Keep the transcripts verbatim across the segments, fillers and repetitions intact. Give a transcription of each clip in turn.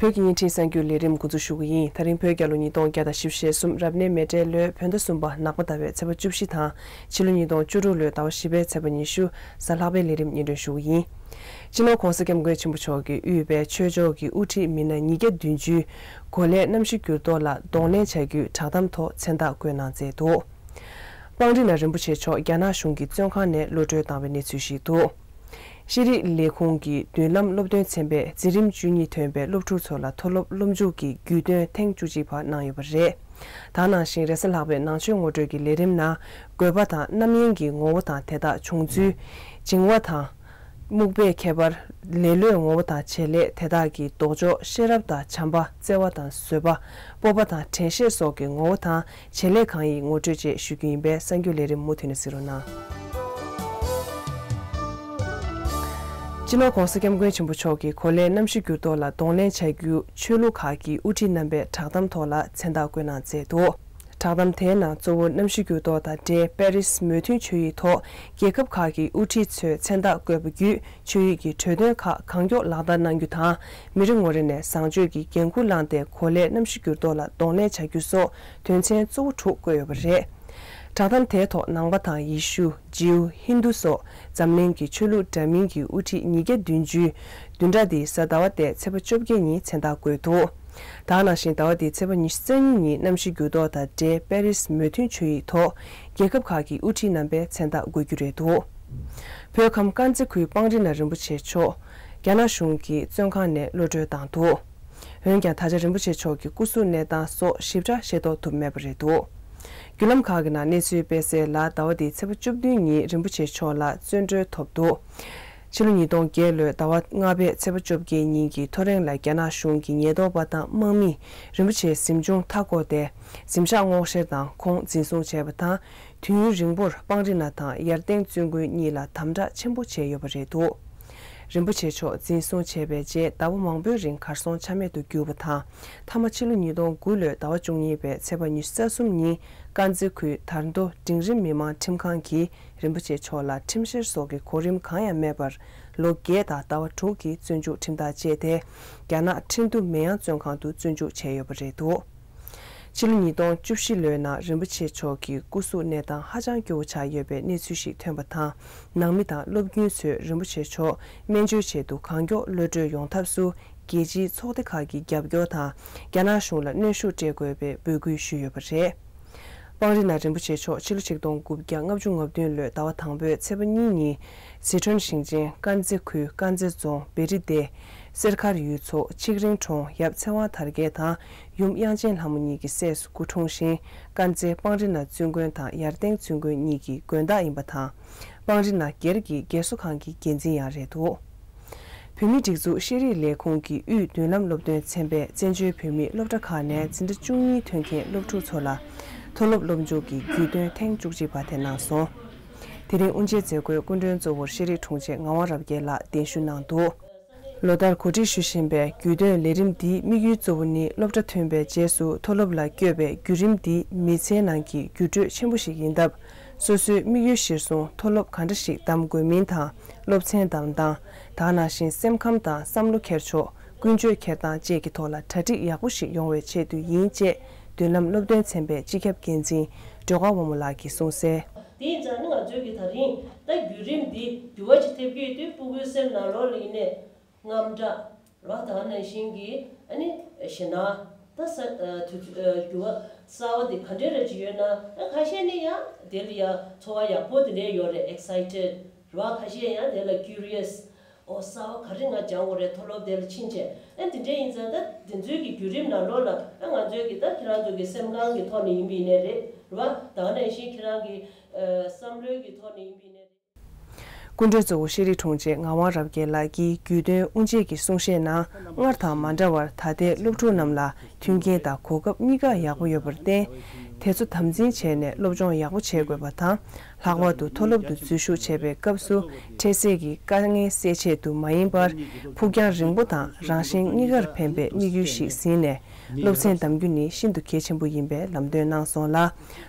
བོད་ཀྱི་བརྙན་འཕྲིན་གསར་འགྱུར་ལས་རིམ་འགོ་འཛུགས་ཞུ་གི་ཡིན། ད་རིང་བོད་རྒྱལ་ལོ་ཉིས་སྟོང་བརྒྱ་དང་བཞི་བཅུ་ཞེ་གསུམ་རབ་གནས་མེ་སྤྲེལ་ལོའི་བོད་ཟླ་གསུམ་པ་ནག་པ་ཟླ་བའི་ཚེས་པ་བཅུ་བཞི་དང་ཕྱི་ལོ་ཉིས་སྟོང་བཅུ་དྲུག་ལོའི་ཟླ་བ་བཞི་པའི་ཚེས་པ་ཉི་ཤུ་གཟའ་ལྷག་པའི་ལས་རིམ་སྙན་སྒྲོན་ཞུ་གི་ཡིན། སྤྱི་ནོར་༧གོང་ས་༧སྐྱབས་མགོན་ཆེན་པོ་མཆོག་གིས་དབུས་པའི་ཆོས་ཕྱོགས་ཀྱི་དབུ་ཁྲིད་མི་སྣ་ཉིས་བརྒྱ་བདུན་ཅུས་གོ་ལའི་གནམ་གཤིས་འགྱུར་ལྡོག་ལ་གདོང་ལེན་བྱ་རྒྱུའི་བསྒྲགས་གཏམ་ཐོག་མཚན་རྟགས་བཀོད་གནང་མཛད་འདུག། པང་རི་ན་རིན་པོ་ཆེ་མཆོག་རྒྱ་ནག་གཞུང་གི་བཙོན་ཁང་ནས་གློད་གྲོལ་བཏང་བའི་གནས་ཚུལ་ཞིག་འདུག། ཤེས་རིག་ལས་ཁུངས་ཀྱི་མདུན་ལམ་སློབ་སྟོན་ཚན་པས་འཛིན་རིམ་བཅུ་གཉིས་ཐོན་པའི་སློབ་ཕྲུག་ཚོ་ལ་མཐོ་སློབ་སློབ་འཇུག་གི་རྒྱུས་སྟོན་ཐེངས་བཅུ་གཅིག་པ་གནང་ཡོད་པ་རེད། ད་ག་ནང་བཞིན་རེས་གཟའ་ལྷག་པའི་ནང་ཆོས་ངོ་སྤྲོད་ཀྱི་ལས་རིམ་ནང་། དགོས་པ་དང་རྣམ་གཡེང་གི་ངོ་བོ་དང་དེ་དག་བྱུང་ཚུལ། བྱིང་བ་དང་། སྨུག་པའི་ཁྱད་པར། ལེ་ལོའི་ངོ་བོ་དང་བྱེད་ལས་དེ་དག་གི་ལྡོག་ཕྱོགས། ཤེས་རབ་དང་བྱམས་པ། བརྩེ་བ་དང་བཟོད་པ། སྤོབས་པ་དང་དྲན་ཤེས་སོགས་ཀྱི་ངོ་བོ་དང་བྱེད་ལས་གང་ཡིན་ངོ་སྤྲོད་བཅས་ཞུ་རྒྱུ་ཡིན་པས་གསར་འགྱུར་ལས་རིམ་མུ་མཐུད་ནས་གཟིགས་རོགས་གནང་། སྤྱི་ནོར་༧གོང་ས་༧སྐྱབས་མགོན་ཆེན་པོ་མཆོག་གིས་གོ་ལའི་གནམ་གཤིས་འགྱུར་ལྡོག་ལ་གདོང་ལེན་བྱ་རྒྱུ་ཆོས་ལུགས་ཁག་གི་དབུ་ཁྲིད་རྣམ་པས་བསྒྲགས་གཏམ་ཐོག་ལ་མཚན་རྟགས་བཀོད་གནང་མཛད་འདུག། བསྒྲགས་གཏམ་དེའི་ནང་གཙོ་བོ་གནམ་གཤིས་འགྱུར་ལྡོག་དང་འབྲེལ་པེ་རིས་མོས་མཐུན་ཆོད་ཡིག་ཐོག་རྒྱལ་ཁབ་ཁག་གི་དབུ་ཁྲིད་ཚོས་མཚན་རྟགས་བཀོད་པ་བརྒྱུད་ཆོད་ཡིག་གི་གྲོས་དོན་ཁག་གང་མགྱོགས་ལག་བསྟར་གནང་རྒྱུ་དང་། མི་རེ་ངོ་རེ་ནས་བཟང་སྤྱོད་ཀྱི་འགན་འཁུར་བླངས་ཏེ་གོ་ལའི་གནམ་གཤིས་འགྱུར་ལྡོག་ལ་གདོང་ལེན་བྱ་རྒྱུ་སོགས་དོན་ཚན་གཙོ་བོ་དྲུག་བཀོད་ཡོད་པ་རེད། བསྒྲགས་གཏམ་དེའི་ཐོག་ནང་པ་དང་ཡེ་ཤུ། ཇིའུ། ཧིན་རྡུ་སོགས་འཛམ་གླིང་གི་ཆོས་ལུགས་འདྲ་མིན་གྱི་དབུ་ཁྲིད་ཉིས་བརྒྱ་བདུན་ཅུས་བདུན་ཕྲག་འདིའི་གཟའ་ཟླ་བ་སྟེ་ཚེས་པ་བཅོ་བརྒྱད་ཉིན་མཚན་རྟགས་བཀོད་འདུག། ད་ག་ནང་བཞིན་ཟླ་བ་འདིའི་ཚེས་པ་ཉི་ཤུ་རྩ་གཉིས་ཉིན་གནམ་གཤིས་འགྱུར་ལྡོག་དང་འབྲེལ་པེ་རིས་མོས་མཐུན་ཆོད་ཡིག་ཐོག་རྒྱལ་ཁབ་ཁག་གི་དབུ་ཁྲིད་རྣམ་པས་མཚན་རྟགས་འགོད་རྒྱུ་རེད་འདུག། བོད་ཁམས་དཀར་མཛེས་ཁུལ་སྤང་རི་ན་རིན་པོ་ཆེ་མཆོག་རྒྱ་ནག་གཞུང་གིས་བཙོན་ཁང་ནས་གློད་གྲོལ་བཏང་འདུག། འོན་ཀྱང་ད་ཆ་རིན་པོ་ཆེ་མཆོག་གི་སྐུ་གཟུགས་གནས་སྟངས་སོགས་ཞིབ་ཕྲ་ཤེས་རྟོགས་ཐུབ་མེད་པ་རེད་འདུག། བརྒྱུད་ལམ་ཁག་གི་ནང་གནས་ཚུལ་སྤེལ་གསལ་ལ་ཟླ་བ་འདིའི་ཚེས་པ་བཅུ་བདུན་ཉིན་རིན་པོ་ཆེ་མཆོག་ལ་བཙོན་གྲོལ་ཐོབ་འདུག། ཕྱི་ལོ་ཉིས་སྟོང་བརྒྱད་ལོའི་ཟླ་བ་ལྔ་པའི་ཚེས་པ་བཅོ་བརྒྱད་ཉིན་གྱི་ཐོ་རེངས་ལ་རྒྱ་ནག་གཞུང་གི་ཉེན་རྟོག་པ་དང་དམག་མིས་རིན་པོ་ཆེའི་གཟིམ་ཆུང་མཐའ་བསྐོར་ཏེ་གཟིམ་ཤག་སྔོག་བཤེར་དང་ཁོང་འཛིན་བཟུང་བྱས་པ་དང་། དུས་ཡུན་རིང་པོར་སྤང་རི་ན་དང་ཡར་སྟེང་བཙུན་དགོན་གཉིས་ལ་དམ་དྲག་ཆེན་པོ་བྱས་ཡོད་པ་རེད་འདུག། རིན་པོ་ཆེ་མཆོག་འཛིན་བཟུང་བྱས་པའི་རྗེས་ཟླ་བ་མང་པོའི་རིང་གར་སོང་ཆ་མེད་དུ་གྱུར་པ་དང་། མཐའ་མ་ཕྱི་ལོ་ཉིས་སྟོང་དགུ་ལོའི་ཟླ་བ་བཅུ་གཉིས་པའི་ཚེས་པ་ཉི་ཤུ་རྩ་གསུམ་ཉིན་དཀར་མཛེས་ཁུལ་དར་མདོ་འབྲིང་རིམ་མི་དམངས་ཁྲིམས་ཁང་གིས་རིན་པོ་ཆེ་མཆོག་ལ་ཁྲིམས་བཤེར་སོགས་ཀྱི་གོ་རིམ་གང་ཡང་མེད་པར་ལོ་བརྒྱད་དང་ཟླ་བ་དྲུག་གི་བཙོན་འཇུག་ཁྲིམས་ཐག་བཅད་དེ། རྒྱ་ནག་ཁྲིན་ཏུ་མེ་ཡང་བཙོན་ཁང་དུ་བཙོན་འཇུག་བྱས་ཡོད་པ་རེད་འདུག། ཕྱི་ལོ་ཉིས་སྟོང་བཅུ་བཞི་ལོའི་ནང་རིན་པོ་ཆེ་མཆོག་གི་སྐུ་གཟུགས་གནས་སྟངས་ཧ་ཅང་སྐྱོ་བོ་ཆགས་ཡོད་པའི་གནས་ཚུལ་ཞིག་ཐོན་པ་དང་། ནང་མི་དང་སློབ་རྒྱུན་ཚོས་རིན་པོ་ཆེ་མཆོག་སྨན་བཅོས་ཆེད་དུ་གང་མགྱོགས་གློད་གྲོལ་ཡོང་ཐབས་སུ་རྒྱལ་སྤྱིའི་ཚོགས་སྡེ་ཁག་གི་རྒྱབ་སྐྱོར་དང་རྒྱ་ནག་གཞུང་ལ་གནོན་ཤུགས་སྤྲད་དགོས་པའི་འབོད་སྐུལ་ཞུས་ཡོད་པ་རེད། སྤང་རི་ན་རིན་པོ་ཆེ་མཆོག་ཕྱི་ལོ་ཆིག་སྟོང་དགུ་བརྒྱ་ལྔ་བཅུ་ང་བདུན་ལོའི་ཟླ་བ་དང་པོའི་ཚེས་པ་གཉིས་ཉིན་ཟི་ཁྲོན་ཞིང་ཆེན་དཀར་མཛེས་ཁུལ་དཀར་མཛེས་རྫོང་བེ་རི་སྡེ། གསེར་མཁར་ཡུལ་ཚོ་ཆིག་རིང་གྲོང་ཡབ་ཚེ་དབང་དར་རྒྱས་དང་ཡུམ་དབྱངས་ཅན་ལྷ་མོ་གཉིས་ཀྱི་སྲས་སུ་སྐུ་འཁྲུངས་ཤིང་། དཀར་མཛེས་སྤང་རི་ན་བཙུན་དགོན་དང་ཡར་སྟེང་བཙུན་དགོན་གཉིས་ཀྱི་དགོན་བདག་ཡིན་པ་དང་། སྤང་རི་ན་སྒེར་གྱི་སྒེར་གསོ་ཁང་གི་འགན་འཛིན་ཡང་རེད་འདུག། བོད་མིའི་སྒྲིག་འཛུགས་ཤེས་རིག་ལས་ཁུངས་ཀྱི་དབུས་མདུན་ལམ་སློབ་སྟོན་ཚན་པས་བཙན་བྱོལ་བོད་མིའི་སློབ་གྲྭ་ཁག་ནས་འཛིན་གྲྭ་བཅུ་གཉིས་ཐོན་མཁན་སློབ་ཕྲུག་ཚོ་ལ་མཐོ་སློབ་སློབ་འཇུག་གི་རྒྱུས་སྟོན་ཐེངས་བཅུ་གཅིག་པ་དེ་གནང་སོང་། དེ་རིང་དབུ་འབྱེད་མཛད་སྒོའི་སྐུ་མགྲོན་གཙོ་བོར་ཤེས་རིག་དྲུང་ཆེ་ངག་དབང་རབ་རྒྱས་ལགས་གདན་ཞུ་གནང་འདུག། ལོ་ལྟར་གོ་སྒྲིག་ཞུ་བཞིན་པའི་རྒྱུས་སྟོན་ལས་རིམ་འདིའི་དམིགས་ཡུལ་གཙོ་བོ་ནི་སློབ་གྲྭ་ཐོན་པའི་རྗེས་སུ་མཐོ་སློབ་ལ་བསྐྱོད་པའི་བརྒྱུད་རིམ་འདི་མི་ཚེའི་ནང་གི་འགྱུར་འགྲོས་ཆེན་པོ་ཞིག་ཡིན་སྟབས། སོ་སོའི་དམིགས་ཡུལ་གཞིར་བཟུང་མཐོ་སློབ་ག་འདྲ་ཞིག་བདམས་དགོས་མིན་དང་། སློབ་ཚན་བདམས་སྟངས། ད་ག་ནང་བཞིན་སེམས་ཁམས་དང་བསམ་བློ་འཁྱེར་ཕྱོགས། ཀུན་སྤྱོད་འཁྱེར་སྟངས་བཅས་ཀྱི་ཐོག་ལ་གྲ་སྒྲིག་ཡག་པོ་ཞིག་ཡོང་བའི་ཆེད་དུ་ཡིན་ཅེས་མདུན་ལམ་སློབ་སྟོན་ཚན་པའི་སྤྱི་ཁྱབ་འགན་འཛིན་སྒྲོལ་དཀར་དབང་མོ་ལགས་ཀྱིས་གསུངས་གསལ། དེ་ཡིན་ཙང་ནི་ང་ཚོའི་གི་ད་རིང་ད་བརྒྱུད་རིམ་འདི་འགྱུར་བ་ཅིག་ཐེབས་ཀྱི་ཡོད་དུས་སྤུ་གུའི་སེམས་ནང་ལོགས་ལ་ཡིན་ནའི་དངངས་སྐྲག་ར་ད་ག་ནང་བཞིན་གྱི་ཨ་ནི་ཞེད་སྣང་ད་ས་དུས་འགྱུར་བ་གསར་བ་འདི་ག་འདྲའི་ར་ཅིག་ཡོད་ན། ཨ་ཁ་ཤས་ནི་ཡང་དེ་ལ་ཡང་ཚོར་བ་ཡག་པོ་དེ་འདྲའི་ཡོད་རེད། ཨེག་སའི་ཊེཌ་ར་ཁ་ཤས་ཡང་དེ་ལ་ཀུ་རི་ཡས། ཨོ་གསར་བ་ག་རེ་ང་སྦྱང་དགོས་རེད། མཐོ་སློབ་དེ་ལ་ཕྱིན་བྱས། ཨ་དེ་འདྲ་ཡིན་ཙང་ད་དེ་ཚོའི་གི་བརྒྱུད་རིམ་ནང་ལོགས་ལ་ཨ་ང་ཚོའི་གི་ད་ཁྱེད་རང་ཚོ་གི་སེམས་ཁམས་གི་ཐོག་ནས་ཡིན་པ་ཡིན་ནའི་རེད་ར། ད་ག་ནང་བཞིན་ཁྱེད་རང་གི་ཨ་བསམ་བློའི་གི་ཐོག་ནས་ཡིན་པ་ཡིན་ནའི་རེད། སྐུ་མགྲོན་གཙོ་བོ་ཤེས་རིག་དྲུང་ཆེ་ངག་དབང་རབ་རྒྱས་ལགས་ཀྱིས་བརྒྱུད་སྟོན་དབུ་འབྱེད་ཀྱི་གསུང་བཤད་ནང་སྔར་དང་མ་འདྲ་བར་ད་ལྟའི་སློབ་ཕྲུག་རྣམས་ལ་མཐུན་རྐྱེན་དང་གོ་སྐབས་གཉིས་ཀ་ཡག་པོ་ཡོད་པར་བརྟེན། དེ་ཚོ་དམ་འཛིན་བྱས་ནས་སློབ་སྦྱོང་ཡག་པོ་བྱེད་དགོས་པ་དང་། ལྷག་པར་དུ་མཐོ་སློབ་ཏུ་འཛུལ་ཞུགས་བྱེད་པའི་སྐབས་སུ་འཕྲལ་སེལ་གྱི་དཀའ་ངལ་སེལ་ཆེད་དུ་མ་ཡིན་པར། ཕུགས་རྒྱང་རིང་པོ་དང་རང་གཞན་གཉིས་ཀར་ཕན་པའི་དམིགས་ཡུལ་ཞིག་ཟིན་ནས། སློབ་ཚན་གདམ་རྒྱུ་ནི་ཤིན་ཏུ་གལ་ཆེན་པོ་ཡིན་པའི་ལམ་སྟོན་གནང་སོང་ལ།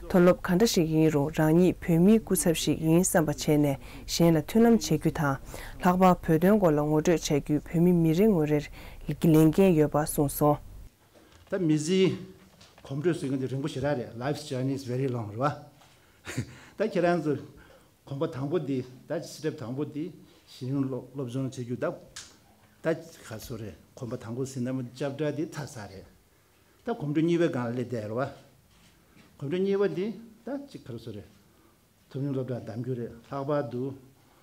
མཐོ་སློབ་ག་འདྲ་ཞིག་ཡིན་རུང་རང་ཉིད་བོད་མིའི་སྐུ་ཚབ་ཞིག་ཡིན་བསམ་པ་བྱས་ནས་གཞན་ལ་མཐུན་ལམ་བྱེད་རྒྱུ་དང་། ལྷག་པར་བོད་དོན་སྐོར་ལ་ངོ་སྤྲོད་བྱ་རྒྱུའི་བོད་མི་མི་རེ་ངོ་རེར་ལས་འགན་ཡོད་པ་གསུངས་སོང་། ད་མི་ཚེའི་གོམ་བགྲོད་ཟེར་མཁན་དེ་རིང་པོ་ཞེ་དྲག་རེད། Life's journey is very long རེད་བ། ད་ཁྱེད་རང་ཚོ་གོམ་པ་དང་པོ་འདི། ད་སི་ཊེབ་དང་པོ་འདི་གཞི་རིམ་སློབ་སློབ་སྦྱོང་བྱེད་རྒྱུ། ད་ད་ག་ཚོད་རེད། གོམ་པ་དང་པོ་ཟིན་ན་མ་ཅབ་ཏྲ་འདི་ཚར་ཚར་རེད། ད་གོམ་བགྲོད་གཉིས་པའི་སྒང་ལ་སླེབས་བསྡད་རེད་བ། གོམ་བགྲོད་གཉིས་པ་འདི་ད་ཅིག་ག་ཚོད་རེད། ཐུབ་བསྟན་སློབ་གྲྭ་གདམ་རྒྱུ་རེད། ལྷག་པར་དུ་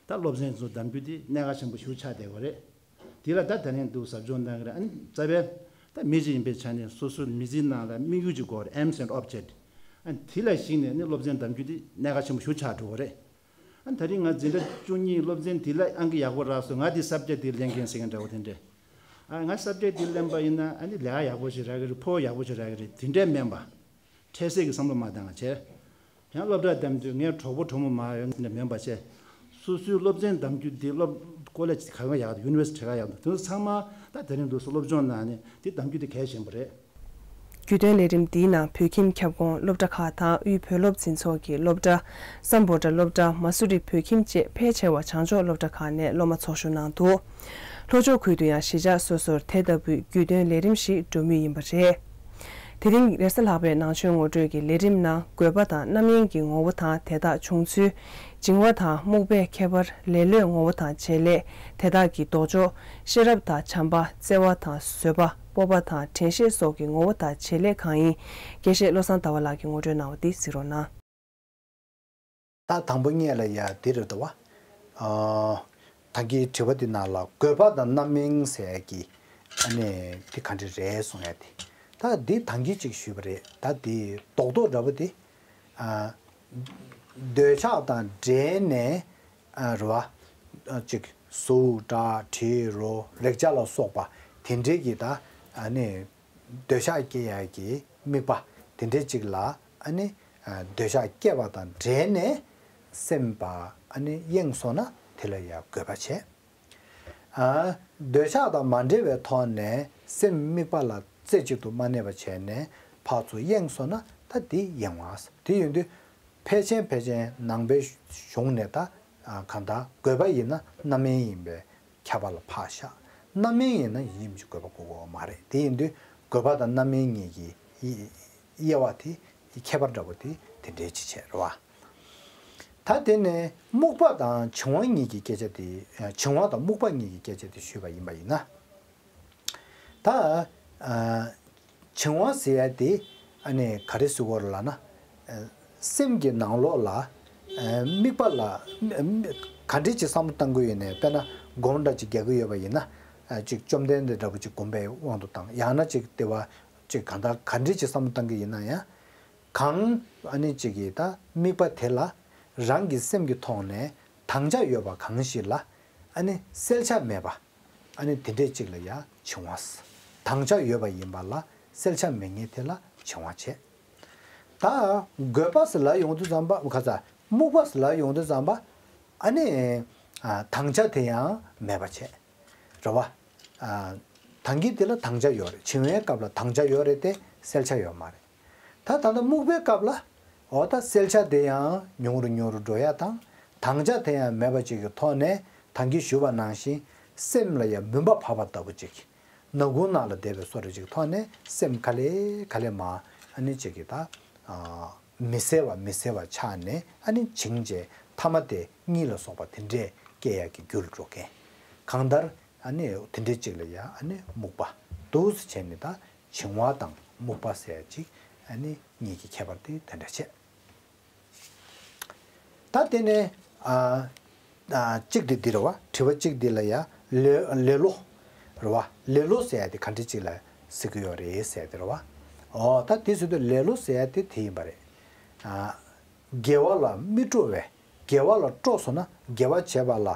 ད་སློབ་ཚན་ཚོ་གདམ་རྒྱུ་དེ་གནད་འགག་ཆེན་པོ་ཞིག་ཆགས་བསྡད་ཡོད་རེད། དེ་ལ་ད་ད་ནས་འདུག་ཟབ་སྦྱོང་གནང་གི་རེད། ཨ་ནི་རྩ་བའི་ད་མི་གཅིག་ཡིན་པའི་ཆ་ནས་སོ་སོའི་མི་ཚེའི་ནང་ལ་དམིགས་ཡུལ་གཅིག་དགོས་རེད། Aims and object། ཨ་ནི་དེ་ལ་གཞིགས་ནས་ནི་སློབ་ཚན་གདམ་རྒྱུ་དེ་གནད་འགག་ཆེན་པོ་ཞིག་ཆགས་འགྲོ་གི་རེད། ཨ་ནི་ད་རིང་ང་འཛིན་གྲྭ་བཅུ་གཉིས་སློབ་ཚན་དེ་ལ་ཨང་ཀི་ཡག་པོ་རག་སོང་། ང་དེ་སབ་ཇེག་དེ་ལེན་མཁན་ཟེར་མཁན་འདྲ་བོ་དེ་འདྲས། ཨ་ང་སབ་ཇེག་དེ་ལེན་པ་ཡིན་ན་ཨ་ནི་ལས་ཀ་ཡག་པོ་ཞིག་རག་གི་རེད། ཕོ་ཡག་པོ་ཞིག་རག་གི་རེད། དེ་འདྲས་མིན་པ། འཕྲལ་སེལ་གྱི་བསམ་བློ་མ་བཏང་བ་བྱས། ཡང་སློབ་གྲྭ་བདམས་དུས་ངའི་གྲོགས་པོ་གྲོགས་མོ་མ་ཡོང་དེ་འདྲ་མིན་པ་བྱས། སོ་སོའི་སློབ་ཚན་གདམ་རྒྱུ་འདི་སློབ་ཀོ་ལེ་ཇི་ག་ག་ཡག་ཡུ་ནི་ཝར་སི་ཊི་ག་ག་ཡག་འདུག་དེ་ཚོ་ཚང་མ་ད་དེ་རིང་འདུག་སེ་སློབ་སྦྱོང་གནང་ནས་དེ་གདམ་རྒྱུ་དེ་གལ་ཆེན་པོ་རེད། རྒྱུས་སྟོན་ལས་རིམ་འདིའི་ནང་བོད་ཁྱིམ་ཁྱབ་ཁོངས་སློབ་གྲྭ་ཁག་དང་དབུས་བོད་སློབ་འཛིན་ཚོགས་ཀྱི་སློབ་གྲྭ། སམ་བྷོ་ཊ་སློབ་གྲྭ། མ་སུ་རི་བོད་ཁྱིམ་བཅས་ཕལ་ཆེ་བ་བྱང་ཕྱོགས་སློབ་གྲྭ་ཁག་ནས་སློབ་མ་ཚོགས་ཞུགས་གནང་འདུག་ལྷོ་ཕྱོགས་ཁུལ་དུ་ཡང་གཞིས་ཆགས་སོ་སོར་དེ་ལྟ་བུའི་རྒྱུས་སྟོན་ལས་རིམ་ཞིག་འགྲོ་མུས་ཡིན་པ་རེད། དེ་རིང་རེས་གཟའ་ལྷག་པའི་ནང་ཆོས་ངོ་སྤྲོད་ཀྱི་ལས་རིམ་ནང་དགོས་པ་དང་རྣམ་གཡེང་གི་ངོ་བོ་དང་དེ་དག་བྱུང་ཚུལ། བྱིང་བ་དང་སྨུག་པའི་ཁྱད་པར། ལེ་ལོའི་ངོ་བོ་དང་བྱེད་ལས། དེ་དག་གི་ལྡོག་ཕྱོགས། ཤེས་རབ་དང་བྱམས་པ། བརྩེ་བ་དང་བཟོད་པ། སྤོབས་པ་དང་དྲན་ཤེས་སོགས་ཀྱི་ངོ་བོ་དང་བྱེད་ལས་གང་ཡིན། དགེ་བཤེས་བློ་བཟང་ཟླ་བ་ལགས་ཀྱིས་ངོ་སྤྲོད་གནང་བ་འདི་གཟིགས་རོགས་གནང་། ད་དང་པོ་སྔོན་ལ་ཡ་འདི་རེད་དོ་བ། ཨ། ད་གིན་དྲི་བ་འདི་ནང་ལ་དགོས་པ་དང་རྣམ་གཡེང་ཟེར་གྱི་ཨ་ནི་འདི་ག་འདྲ་རེད་གསུང་ཡ་དེ། ད་འདི་ད་གིན་ཅིག་ཞུས་པ་རེད། ད་འདི་རྡོག་རྡོག་འདྲ་པོ་དེ། ཨ། འདོད་ཆགས་དང་འབྲེལ་ནས། ཨ། རེད་བ། ཨ། ཅིག་གཟུགས་སྒྲ་དྲི་རོ་རེག་བྱ་ལ་སོགས་པ་དེ་འདྲའི་གི་ད་ཨ་ནི་འདོད་ཆགས་སྐྱེ་ཡ་གི་དམིགས་པ་དེ་འདྲའི་ཅིག་ལ་ཨ་ནི། ཨ། འདོད་ཆགས་སྐྱེ་བ་དང་འབྲེལ་ནས་སེམས་པ་ཨ་ནི་གཡེངས་སོང་ན་དེ་ལ་ཡ་དགོས་པ་བྱས། ཨ། འདོད་ཆགས་དང་མ་འབྲེལ་བའི་ཐོག་ནས་སེམས་དམིགས་པ་ལ་རྩེ་གཅིག་ཏུ་མ་གནས་པ་བྱས་ནས་ཕར་ཚུར་གཡེངས་སོང་ན་ད་དེ་གཡེང་བ། དེ་ཡིན་དུས་ཕལ་ཆེར་ཕལ་ཆེར་ནང་པའི་གཞུང་ནས་ད་གང་ལྟར་དགོས་པ་ཡིན་ན་རྣམ་གཡེང་ཡིན་པའི་ཁྱབ་པ་ལ་ཕར་བཞག་རྣམ་གཡེང་ཡིན་ན་ཡིན་གཅིག་དགོས་པ་དགོས་ཀྱི་ཡོད་མ་རེད། དེ་ཡིན་དུས་དགོས་པ་དང་རྣམ་གཡེང་གཉིས་ཀྱི་དབྱེ་བ་དེ་ཁྱད་པར་འདྲ་པོ་དེ་དེ་འདྲའི་ཅིག་བྱས་རེད་བ། ད་དེ་ནས་སྨུག་པ་དང་བྱིང་བ་གཉིས་ཀྱི་སྐད་ཆ་དེ། བྱིང་བ་དང་སྨུག་པ་གཉིས་ཀྱི་སྐད་ཆ་དེ་ཞུས་པ་ཡིན་པ་ཡིན་ན། ད་བྱིང་བ་ཟེར་ཡ་དེ་ཨ་ནི་ག་རེ་ཟེར་དགོས་རེད་ལབ་ན། སེམས་ཀྱི་ནང་ལོགས་ལ་དམིགས་པ་ལ་ག་འདྲས་ཅིག་བསམ་བློ་བཏང་གི་ཡོད་ནས། དཔེར་ན་སྒོམ་འདྲ་ཅིག་རྒྱག་གི་ཡོད་པ་ཡིན་ན། ཅིག་བཅོམ་ལྡན་འདས་འདྲ་པོ་ཅིག་སྒོམ་པའི་དབང་དུ་བཏང་། ཡང་ན་ཅིག་དེ་བ་ཅིག་གང་ལྟར་ག་འདྲས་ཅིག་བསམ་བློ་བཏང་གི་ཡིན་ན་ཡང་། གང་ཨ་ནི་ཅིག་གིས་ད་དམིགས་པ་དེ་ལ་རང་གི་སེམས་ཀྱི་ཐོག་ནས་དང་ཆ་ཡོད་པ་གང་ཞིག་ལ་ཨ་ནི་བསལ་བྱ་མེད་པ། ཨ་ནི་དེ་འདྲས་ཅིག་ལ་ཡ་བྱིང་བ། དང་ཆ་ཡོད་པ་ཡིན་པ་ལ་བསལ་བྱ་མེད་མཁན་དེ་ལ་བྱིང་བ་བྱེད། ད་དགོས་པ་ཟེར་ལབ་ཡོང་དུས་ཙམ་པ། ག་ས་སྨུག་པ་ཟེར་ལབ་ཡོང་དུས་ཙམ་པ། ཨ་ནི་ཨ་དང་ཆ་དེ་ཡང་མེད་པ་བྱེད། རེད་བ། ཨ། དང་གི་དེ་ལ་དང་ཆ་ཡོད་རེད། བྱིང་བའི་སྐབས་ལ་དང་ཆ་ཡོད་རེད་དེ་བསལ་བྱ་ཡོད་མ་རེད། ད་ད་ལྟ་སྨུག་པའི་སྐབས་ལ་འོ་ད་བསལ་བྱ་དེ་ཡང་ཉུང་རུ་ཉུང་རུ་འགྲོ་ཡ་དང་། དང་ཆ་དེ་ཡང་མེད་པ་ཅིག་གི་ཐོག་ནས་ད་གིན་ཞུས་པ་ནང་བཞིན་སེམས་ལ་ཡང་མུན་པ་བབས་པ་ལྟ་བུ་ཅིག་ནག་ཁུང་ནང་ལ་བསྡད་པའི་བཟོ་འདྲ་ཅིག་ཐོག་ནས་སེམས་ག་ལེ་ག་ལེ་མར་ཨ་ནི་ཅིག་གི་ད། ཨ། མི་གསལ་བ་མི་གསལ་བ་ཆགས་ནས་ཨ་ནི་བྱིང་བྱས་ཐ་མ་དེ་གཉིད་ལ་སོགས་པ་དེ་འདྲས་སྐྱེ་ཡག་གི་རྒྱུ་ལ་འགྲོ་མཁན། གང་ལྟར་ཨ་ནི་དེ་འདྲས་ཅིག་ལ་ཡ་ཨ་ནི་སྨུག་པ་འདུག་སེ་བྱས་ནས། ད་བྱིང་བ་དང་སྨུག་པ་ཟེར་ཡ་ཅིག་ཨ་ནི་གཉིས་ཀྱི་ཁྱད་པར་དེ་དེ་འདྲ་བྱས། ད་དེ་ནས་ཨ་ཨ་གཅིག་དེ་འདི་རེད་བ། དྲི་བ་གཅིག་འདི་ལ་ཡ་ལེ་ལེ་ལོ་རེད་བ། ལེ་ལོ་ཟེར་ཡ་དེ་ག་འདྲ་ཅིག་ལ་ཟེར་གི་ཡོད་རེད་ཟེར་ཡ་དེ་རེད་བ། འོ་ད་དེ་ཟེར་དུས་ལེ་ལོ་ཟེར་ཡ་དེ་དེ་ཡིན་པ་རེད། ཨ། དགེ་བ་ལ་མི་སྤྲོ་བས། དགེ་བ་ལ་སྤྲོ་སོང་ན། དགེ་བ་བྱེད་པ་ལ་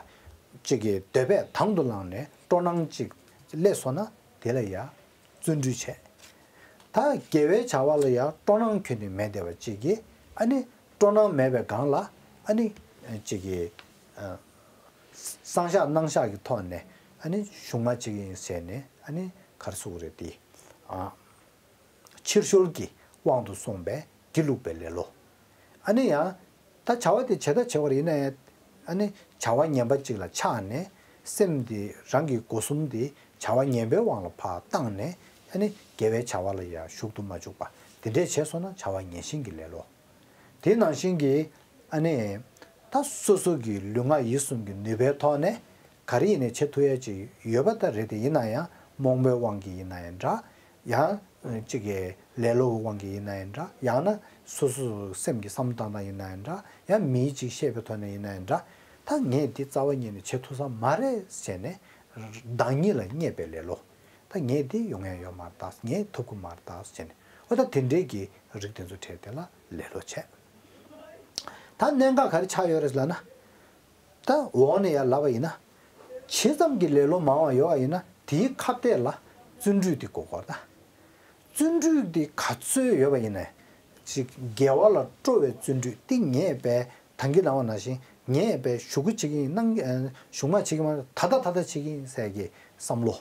ཅིག་གི་འདོད་པས་དང་དུ་བླངས་ནས་སྤྲོ་སྣང་ཅིག་སླེབས་སོང་ན་དེ་ལ་ཡ་བརྩོན་འགྲུས་བྱས། ད་ ད་དགེ་བའི་བྱ་བ་ལ་ཡང་སྤྲོ་སྣང་ཁྱོན་ནས་མེད་བསྡད་པ་གཅིག་གིས་ཨ་ནི་སྤྲོ་སྣང་མེད་པའི་སྒང་ལ་ཨ་ནི་གཅིག་གིས་བསང་བཤགས་གནང་བཤགས་ཀྱི་ཐོག་ནས་ཨ་ནི་གཞུང་མ་གཅིག་ཡིན་ཟེར་ནས་ཨ་ནི་ག་རེ་ཟེར་དགོས་རེད་དེ། ཕྱིར་བཤོལ་གྱི་དབང་དུ་སོང་བའི་སྒྱིད་ལུག་པའི་ལེ་ལོ། ཨ་ནི་ཡང་ད་བྱ་བ་དེ་བྱེད་ད་བྱེད་པར་ཡིན་ན་ཡང་ཨ་ནི་བྱ་བ་ངན་པ་གཅིག་ལ་ཆགས་ནས་སེམས་དེ་རང་གི་སྒོ་གསུམ་དེ་བྱ་བ་ངན་པའི་དབང་ལ་ཕར་བཏང་ནས་ཨ་ནི་དགེ་བའི་བྱ་བ་ལ་ཡང་ཞུགས་དུ་མ་བཅུག་པ་དེ་འདྲས་བྱས་སོང་ན་བྱ་བ་ངན་ཞེན་གྱི་ལེ་ལོ། དེ་ནང་བཞིན་གྱི་ཨ་ནི་ད་སོ་སོ་གི་ལུས་ངག་ཡིད་གསུམ་གྱི་ནུས་པའི་ཐོག་ནས་ག་རེ་ཡིན་ནས་བྱེད་ཐུབ་ཡ་ཅིག་ཡོད་པ་ད་རེད་དེ། ཡིན་ན་ཡང་རྨོངས་པའི་དབང་གིས་ཡིན་ན་ཡང་འདྲ། ཡང་གཅིག་གི་ལེ་ལོའི་དབང་གིས་ཡིན་ན་ཡང་འདྲ། ཡང་ན་སོ་སོ་སེམས་ཀྱི་བསམ་བློ་བཏང་སྟངས་ཡིན་ན་ཡང་འདྲ། ཡང་མིའི་ཅིག་བཤད་པའི་ཐོག་ནས་ཡིན་ན་ཡང་འདྲ། ད་ངས་འདི་རྩ་བ་ཉིད་ནས་བྱེད་ཐུབ་ས་མ་རེད་ཟེར་ནས་བདག་ཉིད་ལ་བརྙས་པའི་ལེ་ལོ། ད་ངས་འདི་ཡོང་ཡ་ཡོད་མ་རེད་ད། ངས་ཐུབ་ཀྱི་མ་རེད་ད་ཟེར་ནས། འོ་ད་དེ་འདྲའི་གི་རིགས་དེ་ཚོ་གྲས་དེ་ལ་ལེ་ལོ་བྱས། ད་གནད་འགག་ག་རེ་ཆགས་ཡོད་རེད་ལབ་ན། ད་འོག་ནས་ཡར་ལབ་པ་ཡིན་ན། ཇི་ཙམ་གྱི་ལེ་ལོ་མང་བ་ཡོད་པ་ཡིན་ན་དེའི་ཁ་གཏད་ལ་བརྩོན་འགྲུས་དེ་དགོས་ཀྱི་ཡོད་རེད་ད། བརྩོན་འགྲུས་དེ་ག་ཚོད་ཡོད་པ་ཡིན་ན། ཅིག་དགེ་བ་ལ་སྤྲོ་བའི་བརྩོན་འགྲུས་དེ་ངས་བས་ད་གིན་ལབ་པ་ནང་བཞིན་ངས་བས་གཞུག་གུ་བྱེད་ཀྱི་ཡིན། གནང་གཞུག་མ་བྱེད་ཀྱི་མ་རེད། ད་ལྟ་ད་ལྟ་བྱེད་ཀྱི་ཡིན་ཟེར་གྱི་བསམ་བློ།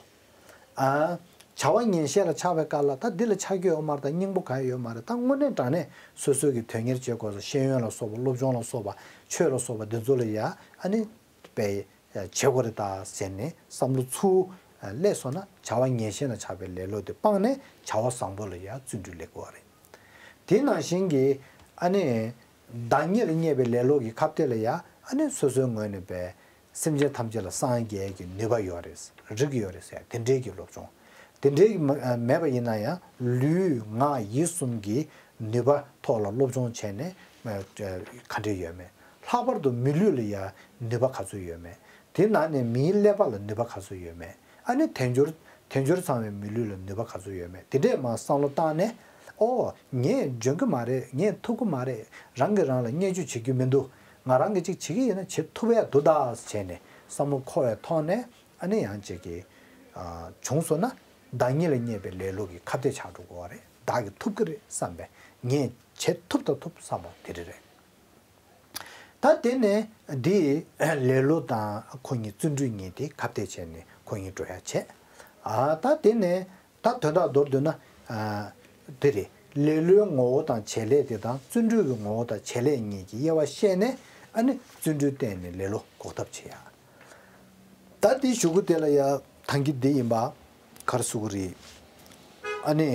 ཨ། བྱ་བ་ངན་ཞེན་ལ་ཆགས་པའི་སྐབས་ལ་ད་འདི་ལ་ཆགས་རྒྱུ་ཡོད་མ་རེད། ད་སྙིང་པོ་གང་ཡང་ཡོད་མ་རེད། ད་དངོས་གནས་དྲང་གནས་སོ་སོའི་གི་དོན་གཉེར་བྱེད་དགོས་ས། ཤེས་ཡོན་ལ་སོགས་པ། སློབ་སྦྱོང་ལ་སོགས་པ། ཆོས་ལ་སོགས་པ་འདི་ཚོ་ལ་ཡ་ཨ་ནི་པའི་བྱེད་དགོས་རེད་ད་ཟེར་ནས་བསམ་བློ་ཚུར་སླེབས་སོང་ན། བྱ་བ་ངན་ཞེན་ལ་ཆགས་པའི་ལེ་ལོ་དེ་སྤངས་ནས་བྱ་བ་བཟང་པོ་ལ་ཡ་བརྩོན་འགྲུས་སླེབས་དགོས་པ་རེད། དེ་ནང་བཞིན་གྱི་ཨ་ནི་བདག་ཉིད་ལ་བརྙས་པའི་ལེ་ལོ་གི་ཁ་གཏད་ལ་ཡ་ཨ་ནི་སོ་སོའི་ངོས་ནས་པའི་སེམས་ཅན་ཐམས་ཅད་ལ་སངས་རྒྱས་ཀྱི་ནུས་པ་ཡོད་རེད། རིགས་ཡོད་རེད་ཟེར་དེ་འདྲའི་གི་སློབ་སྦྱོང་། དེ་འདྲའི་གི་མ་མེད་པ་ཡིན་ན་ཡང་ལུས་ངག་ཡིད་གསུམ་གྱི་ནུས་པ་ཐོག་ལ་སློབ་སྦྱོང་བྱས་ནས་ག་འདྲ་ཡོད་མེད། ལྷག་པར་དུ་མི་ལུས་ལ་ཡང་ནུས་པ་ག་ཚོད་ཡོད་མེད། དེ་ནང་ནས་མིའི་ཀླད་པ་ལ་ནུས་པ་ག་ཚོད་ཡོད་མེད། ཨ་ནི་དལ་འབྱོར་དལ་འབྱོར་ཚང་བའི་མི་ལུས་ལ་ནུས་པ་ག་ཚོད་ཡོད་མེད། དེ་འདྲས་མར་བསམ་བློ་བཏང་ནས། ཨོ། ངས་འཇོན་གི་མ་རེད། ངས་ཐུབ་གི་མ་རེད། རང་གིས་རང་ལ་བརྙས་བཅོས་བྱེད་རྒྱུ་མི་འདུག་ང་རང་གིས་ཅིག་བྱེད་ཀྱི་ཡིན་ན་བྱེད་ཐུབ་ཡ་འདུག་ད་བྱས་ནས་བསམ་བློ་འཁོར་བའི་ཐོག་ནས་ཨ་ནི་ཡང་ཅིག་གི་ཨ་བྱུང་སོང་ན་བདག་ཉིད་ལ་བརྙས་པའི་ལེ་ལོ་གི་ཁ་གཏད་ཆགས་འགྲོ་གི་རེད། བདག་གིས་ཐུབ་ཀྱི་རེད་བསམ་པའི་ངས་བྱེད་ཐུབ་དང་ཐུབ་བསམ་པ་དེ་རེད་རེད། ད་དེ་ནས་འདི་ལེ་ལོ་དང་ཁོ་གཉིས་བརྩོན་འགྲུས་གཉིས་དེ་ཁ་གཏད་བྱས་ནས་ཁོ་གཉིས་འགྲོ་ཡ་བྱས། ཨ་ད་དེ་ནས་ད་དོན་དག་མདོར་བསྡུས་ན། ཨ་དེ་རེད། ལེ་ལོའི་ངོ་བོ་དང་བྱེད་ལས་དེ་དང་བརྩོན་འགྲུས་ཀྱི་ངོ་བོ་དང་བྱེད་ལས་གཉིས་ཀྱི་དབྱེ་བ་ཤེས་ནས་ཨ་ནི་བརྩོན་འགྲུས་བརྟེན་ནས་ལེ་ལོ་འགོག་ཐབས་བྱེད་ཡ། ད་དེའི་གཞུག་གུ་དེ་ལ་ཡ་ཐང་གི་འདི་ཡིན་པ། ག་རེ་ཟེར་དགོས་རེད། ཨ་ནི་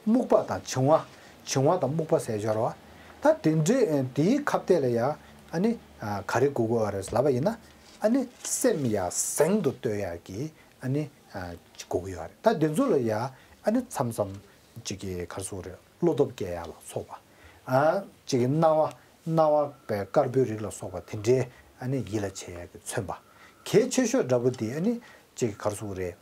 སྨུག་པ་དང་བྱིང་བ། བྱིང་བ་དང་སྨུག་པ་ཟེར་སྦྱོར་བ། ད་དེ་འདྲའི་དེའི་ཁ་གཏད་ལ་ཡ་ཨ་ནི་ག་རེ་དགོས་དགོས་པ་རེད་ལབ་པ་ཡིན་ན། ཨ་ནི་སེམས་ཡ་གཟེངས་དུ་གཏོད་ཡ་གི་ཨ་ནི་དགོས་ཀྱི་ཡོད་རེད། ད་དེ་ཚོ་ལ་ཡ་ཨ་ནི་མཚམས་མཚམས་ཅིག་གི་ག་རེ་ཟེར་དགོས་རེད། བློ་སྟོབས་སྐྱེ་ཡ་ལ་སོགས་པ། ཨ་ཅིག་གི་སྣང་བ་སྣང་བ་པའི་དཀར་པོའི་རིགས་ལ་སོགས་པ་དེ་འདྲའི་ཨ་ནི་ཡིད་ལ་བྱེད་ཡ་གི་མཚོན་པ། གལ་ཆེ་ཤོས་འདྲ་པོ་དེ་ཨ་ནི་ཅིག་ག་རེ་ཟེར་དགོས་རེད།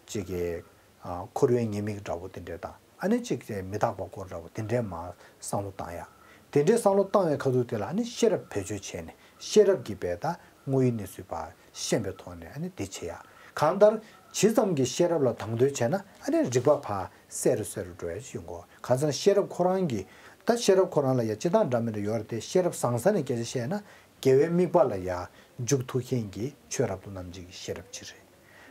ཅིག་གི་ཨ་འཁོར་བའི་ཉེས་དམིགས་འདྲ་པོ་དེ་འདྲས་དང་ཨ་ནི་ཅིག་དེ་མི་རྟག་པ་སྐོར་འདྲ་པོ་དེ་འདྲས་མར་བསམ་བློ་བཏང་ཡ། དེ་འདྲས་བསམ་བློ་བཏང་བའི་ཁ་ཐུག་དེ་ལ་ཨ་ནི་ཤེས་རབ་བེད་སྤྱོད་བྱས་ནས་ཤེས་རབ་ཀྱིས་དཔེ་ད་དངོས་ཡོད་གནས་ཚུལ་ཕར་ཤེས་པའི་ཐོག་ནས་ཨ་ནི་དེ་བྱེད་ཡ། གང་ལྟར་ཇི་ཙམ་གྱིས་ཤེས་རབ་ལ་དང་དོད་བྱས་ན་ཨ་ནི་རིག་པ་ཕར་གསལ་རུ་གསལ་རུ་འགྲོ་ཡ་ཞིག་ཡོང་གོ། གང་ཟེར་ན་ཤེས་རབ་ཁོ་རང་གིས་ད་ཤེས་རབ་ཁོ་རང་ལ་ཡ་སྤྱིར་བཏང་འདྲ་མི་འདྲ་ཡོད་རེད་དེ། ཤེས་རབ་བཟང་ས་ནས་སྐད་ཆ་བཤད་ན་དགེ་བའི་དམིགས་པ་ལ་ཡ་འཇུག་ཐུབ་མཁན་གྱི་ཆོས་རབ་ཏུ་རྣམ་འབྱེད་ཀྱི་ཤེས་རབ་ཅིག་རེད།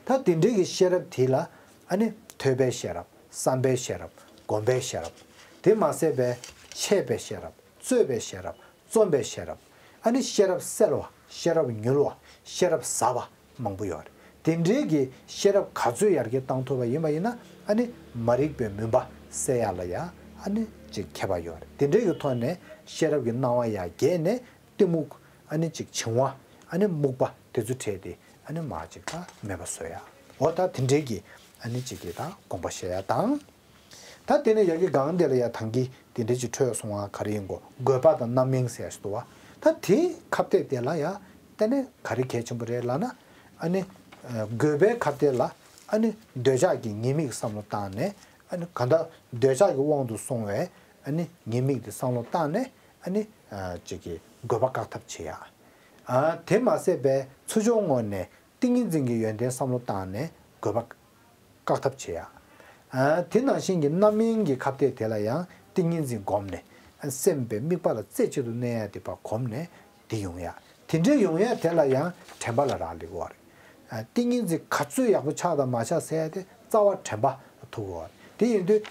ད་དེ་འདྲའི་གི་ཤེས་རབ་དེ་ལ་ཨ་ནི་ཐོས་པའི་ཤེས་རབ། བསམ་པའི་ཤེས་རབ། སྒོམ་པའི་ཤེས་རབ། དེ་མ་ཟད་པའི་འཆད་པའི་ཤེས་རབ། རྩོད་པའི་ཤེས་རབ། རྩོམ་པའི་ཤེས་རབ། ཨ་ནི་ཤེས་རབ་གསལ་བ། ཤེས་རབ་མྱུར་བ། ཤེས་རབ་ཟབ་པ་མང་པོ་ཡོད་རེད། དེ་འདྲའི་གི་ཤེས་རབ་ག་ཚོད་ཡར་རྒྱས་བཏང་ཐུབ་པ་ཡིན་པ་ཡིན་ན་ཨ་ནི་མ་རིག་པའི་མུན་པ་སེལ་ཡ་ལ་ཡ་ཨ་ནི་ཅིག་ཁྱད་པར་ཡོད་རེད། དེ་འདྲའི་གི་ཐོག་ནས་ཤེས་རབ་ཀྱི་སྣང་བ་ཡར་རྒྱས་ནས། གཏི་མུག་ཨ་ནི་ཅིག་བྱིང་བ། ཨ་ནི་སྨུག་པ་དེ་ཚོ་བྲལ་ཏེ་ཨ་ནི་མར་ཅིག་ད་མེད་པ་བཟོ་ཡ། འོ་ད་དེ་འདྲའི་གི་ཨ་ནི་ཅིག་གི་ད་དགོངས་པ་བཞེས་ཡ་དང་། ད་དེ་ནས་ཡ་གི་སྒང་དེ་ལ་ཡ་ཐང་གི་དེ་འདྲའི་ཅིག་འཕྲོས་སོང་བ་ག་རེ་ཡིན་གོ། དགོས་པ་དང་རྣམ་སྨིན་ཟེར་ཞིག་འདུག་བ། ད་དེའི་ཁ་གཏད་དེ་ལ་ཡ་ད་ནི་ག་རེ་གལ་ཆེན་པོ་རེད་ལབ་ན། ཨ་ནི་དགོས་པའི་ཁ་གཏད་ལ་ཨ་ནི་འདོད་ཆགས་ཀྱི་ཉེས་དམིགས་བསམ་བློ་བཏང་ནས། ཨ་ནི་གང་ལྟར་འདོད་ཆགས་ཀྱི་དབང་དུ་སོང་བའི་ཨ་ནི་ཉེས་དམིགས་དེ་བསམ་བློ་བཏང་ནས། ཨ་ནི་ཅིག་གི་དགོས་པ་བཀག་ཐབས་བྱེད་ཡ། ཨ་དེ་མ་ཟད་པའི་ཚུལ་འཆོས་ངོས་ནས་ཏིང་ངེ་འཛིན་གྱི་ཡོན་ཏན་བསམ་བློ་བཏང་ནས་དགོས་པ་བཀག་ཐབས་བྱེད་ཡ། ཨ། དེ་ནང་བཞིན་གྱི་རྣམ་གཡེང་གི་ཁ་གཏད་དེ་ལ་ཡང་ཏིང་ངེ་འཛིན་བསྒོམས་ནས། ཨ། སེམས་པའི་དམིགས་པ་ལ་རྩེ་གཅིག་ཏུ་གནས་ཡ་དེ་ཕར་བསྒོམས་ནས་དེ་ཡོང་ཡ། དེ་འདྲའི་ཡོང་ཡ་དེ་ལ་ཡང་དྲན་པ་ལ་རག་ལས་དགོས་པ་རེད། ཨ། ཏིང་ངེ་འཛིན་ག་ཚོད་ཡག་པོ་ཆགས་དང་མ་ཆགས་ཟེར་ཡ་དེ་རྩ་བ་དྲན་པ་ཐུག་དགོས་པ་རེད། དེ་ཡིན་དུས་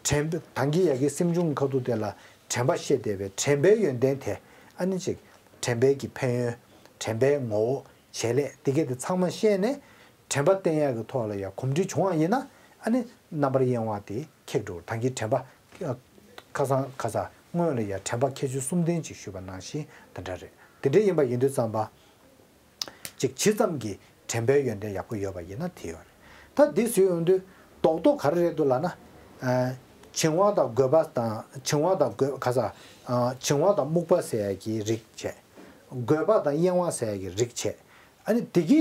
དྲན་པ། ད་གིན་ཡ་གི་སེམས་བྱུང་ཁ་ཐུག་དེ་ལ་དྲན་པ་བཤད་བསྡད་པའི་དྲན་པའི་ཡོན་ཏན་དེ། ཨ་ནི་ཅིག་དྲན་པའི་གི་ཕན་ཡོན། དྲན་པའི་ངོ་བོ། བྱེད་ལས་དེ་གས་དེ་ཚང་མ་ཤེས་ནས། དྲན་པ་བསྟེན་ཡག་གི་ཐོག་ལ་ཡང་གོམས་འདྲིས་བྱུང་བ་ཡིན་ན། ཨ་ནི་རྣམ་པར་གཡེང་བ་དེ་ཁེགས་འགྲོ། ད་གིན་དྲན་པ། ཁ་སང་ཁ་སང་སྔོན་ལ་ཡང་དྲན་པ་ཁྱད་ཆོས་གསུམ་ལྡན་ཅིག་ཞུས་པ་ནང་བཞིན་དེ་འདྲ་རེད། དེ་འདྲ་ཡིན་པ་ཡིན་དུས་ཙམ་པ། ཅིག་ཇི་ཙམ་གྱིས་དྲན་པའི་ཡོན་ཏན་ཡག་པོ་ཡོད་པ་ཡིན་ན་དེ་ཡོད་རེད། ད་འདི་བཟོས་ཡོང་དུས་རྡོག་རྡོག་ག་རེ་རེད་འདུག་ལབ་ན། ཨ། བྱིང་བ་དང་རྒོད་པ་དང་། བྱིང་བ་དང་རྒོད། ཁ་ས། ཨ། བྱིང་བ་དང་རྨུགས་པ་ཟེར་ཡ་གི་རིགས་བྱས། རྒོད་པ་དང་གཡེང་བ་ཟེར་ཡ་གི་རིགས་བྱས། ཨ་ནི་དེ་གི་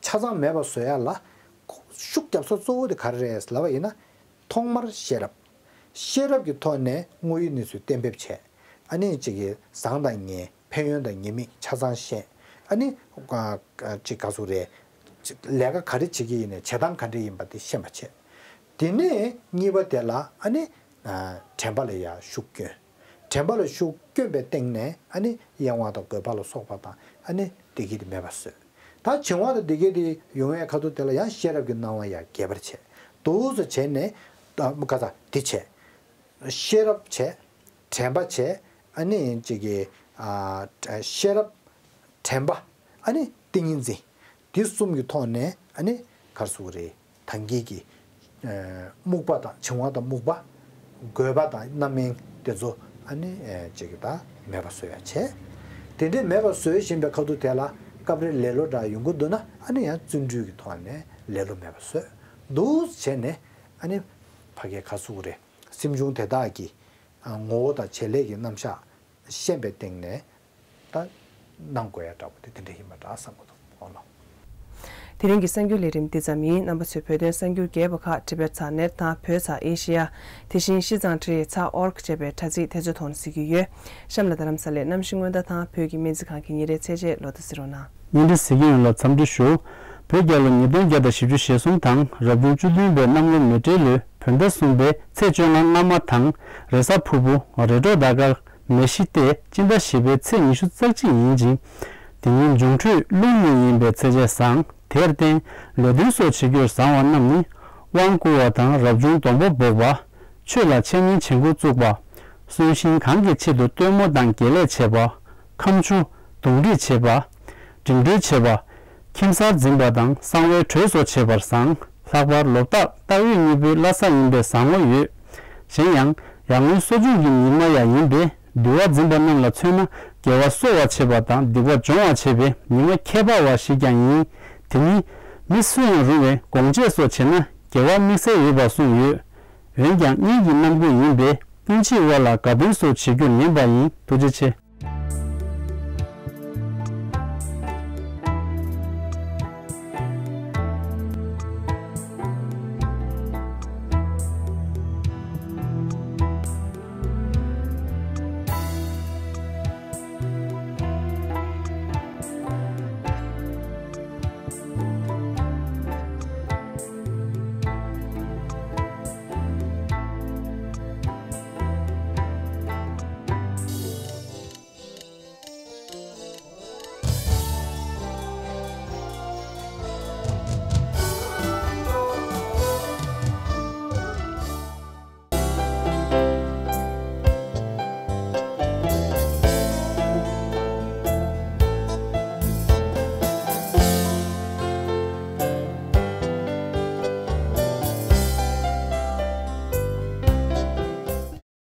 ཆ་ཚང་མེད་པ་བཟོ་ཡ་ལ་ཤུགས་རྒྱབ་ས་གཙོ་བོ་དེ་ག་རེ་རེད་ལབ་པ་ཡིན་ན། ཐོག་མར་ཤེས་རབ། ཤེས་རབ་ཀྱི་ཐོག་ནས་དངོས་ཡོད་གནས་ཚུལ་གཏན་འབེབས་བྱས། ཨ་ནི་གཅིག་གི་བཟང་དང་ངན། ཕན་ཡོན་དང་ཉེས་དམིགས་ཆ་ཚང་ཤེས། ཨ་ནི། ཨ། ཅིག་ག་ཟུག་རེད། ཅིག་ལས་ཀ་ག་རེ་བྱེད་ཀྱི་ཡིན་ནའི་བྱེད་སྟངས་ག་འདྲ་ཡིན་པ་དེ་ཤེས་པ་བྱས། དེ་ནས་གཉིས་པ་དེ་ལ་ཨ་ནི། ཨ། དྲན་པ་ལ་ཡ་ཤུགས་བསྐྱོན། དྲན་པ་ལ་ཤུགས་བསྐྱོན་པའི་སྟེང་ནས་ཨ་ནི་གཡེང་བ་དང་རྒོད་པ་ལ་སོགས་པ་དང་། ཨ་ནི་དེ་གི་དེ་མེད་པ་བཟོས། ད་བྱིང་བ་དང་དེ་གི་དེ་ཡོང་བའི་ཁ་ཐུག་དེ་ལ་ཡང་ཤེས་རབ་ཀྱི་སྣང་བ་ཡང་རྒྱས་པར་བྱས། འདུག་སེ་བྱས་ནས། ཨ། ཁ་ས་དེ་བྱས། ཤེས་རབ་བྱས། དྲན་པ་བྱས། ཨ་ནི་གཅིག་གི། ཨ། ཤེས་རབ། དྲན་པ། ཨ་ནི་ཏིང་ངེ་འཛིན། འདི་གསུམ་གྱི་ཐོག་ནས་ཨ་ནི་ག་རེ་ཟེར་དགོས་རེད། ད་གིན་གྱི། ཨ། རྨུགས་པ་དང་། བྱིང་བ་དང་རྨུགས་པ། རྒོད་པ་དང་རྣམ་གཡེང་དེ་ཚོ། ཨ་ནི། ཨ། གཅིག་གི་ད་མེད་པ་བཟོ་ཡ་བྱས། དེ་འདྲའི་མེད་པ་བཟོ་བཞིན་པའི་ཁ་ཐུག་དེ་ལ་སྐབས་རེ་ལེ་ལོ་འདྲ་ཡོང་གི་འདུག་ན། ཨ་ནི་ཡང་བརྩོན་འགྲུས་ཀྱི་ཐོག་ནས་ལེ་ལོ་མེད་པ་བཟོས། འདུག་སེ་བྱས་ནས་ཨ་ནི་ཕ་གིའི་ག་རེ་ཟེར་དགོས་རེད། སེམས་བྱུང་དེ་དག་གི། ཨ། ངོ་བོ་དང་བྱེད་ལས་ཀྱི་རྣམ་གཞག་ཤེས་པའི་སྟེང་ནས་ད་གནང་དགོས་ཡ་འདྲ་པོ་དེ་དེ་འདྲ་ཡིན་པ་འདྲ་བསམ་གྱི་འདུག། ཨོ་ལགས། དེ་རིང་གི་གསར་འགྱུར་ལས་རིམ་འདི་ཙམ་ཡིན། རྣམ་པ་ཚོས་བོད་དོན་གསར་འགྱུར་རྒྱས་པ་ཁག་Tibet ཚགས་ནེར་དང་བོད་ཚགས་ཨེ་ཤེ་ཡ། དེ་བཞིན་ཤིས་ཙང་ཁྲི་ཚགས་ཨོར་ཅེས་པའི་དྲ་ཚིགས་དེ་ཚོའི་ཐོག་ནས་གཟིགས་རྒྱུ་ཡོད། གཤམ་ལ་རྡ་རམ་ས་ལའི་གནམ་གཤིས་སྔོན་བརྡ་དང་བོད་ཀྱི་སྨན་རྩིས་ཁང་གི་ཉིན་རེའི་ཚེས་བཅད་ལོ་ཐོ་གཟིགས་རོགས་གནང་། བརྙན་འཕྲིན་གཟིགས་མཁན་ཡོངས་ལ་འཚམས་འདྲི་ཞུ། བོད་རྒྱལ་ལོ་ཉིས་སྟོང་བརྒྱ་དང་བཞི་བཅུ་ཞེ་གསུམ་དང་རབ་བྱུང་བཅུ་བདུན་པའི་གནམ་ལོ་མེ་སྤྲེལ་ལོའི་བོད་ཟླ་གསུམ་པའི་ཚེས་བཅོ་ལྔ་སྔ་མ་དང་། རེས་གཟའ་ཕུར་བུ། རེས་གྲོགས་ཟླ་སྐར། མེ་བཞི་སྟེ་སྤྱི་ཟླ་བཞི་པའི་ཚེས་ཉི་ཤུ་རྩ་གཅིག་ཡིན་ཅིང་། དེ་ཉིན་འབྱུང་འཕྲོད་རླུང་གཉིས་ཡིན་པའི་ཚེས་བཅད་བཟང་། དེར་བརྟེན་ལས་དོན་སོགས་བྱེད་རྒྱུར་བཟང་བ་རྣམས་ནི། དབང་བསྐུར་བ་དང་རབ་བྱུང་སྡོང་པོ་འབོགས་པ། ཆོས་ལ་འཆད་ཉན་བྱེད་འགོ་བཙུགས་པ། གསོན་གཤིན་གང་གི་ཆེད་དུ་སྟོན་མོ་དང་དགེ་ལས་བྱེད་པ། ཁ་མཆུ། གདོང་སྒྲིག་བྱེད་པ། འགྲིམ་འགྲུལ་བྱེད་པ། ཁྱིམ་གསར་འཛིན་པ་དང་གསང་བའི་གྲོས་སོགས་བྱེད་པར་བཟང་། ལྷག་པར་ལོ་རྟགས་སྟག་ཡོས་གཉིས་པོའི་བླ་གཟའ་ཡིན་པས་བཟང་བོ་ཡོད། གཞན་ཡང་། ཡར་ངོའི་གསོ་སྦྱོང་གི་ཉི་མ་ཡང་ཡིན་པས། འདུལ་བ་འཛིན་པ་རྣམས་ལ་མཚོན་ན་དགེ་བ་གསོ་བར་བྱེད་པ་དང་སྡིག་པ་སྦྱོང་བར་བྱེད་པའི་ཉི་མ་ཁྱད་པར་བ་ཞིག་ཀྱང་ཡིན། དེ་ཉིན་མི་སུ་ཡང་རུང་བས་སྒོང་སྤྱད་སོགས་བྱེད་ན་དགེ་བ་དམིགས་བསལ་ཡོད་པར་གསུངས་ཡོད། འོན་ཀྱང་གཉེན་གྱི་རྣམ་ཀུན་ཡིན་པས་སྤུན་མཆེད་དབར་ལ་དགའ་སྟོན་སོགས་བྱེད་རྒྱུར་ངན་པ་ཡིན། ཐུགས་རྗེ་ཆེ།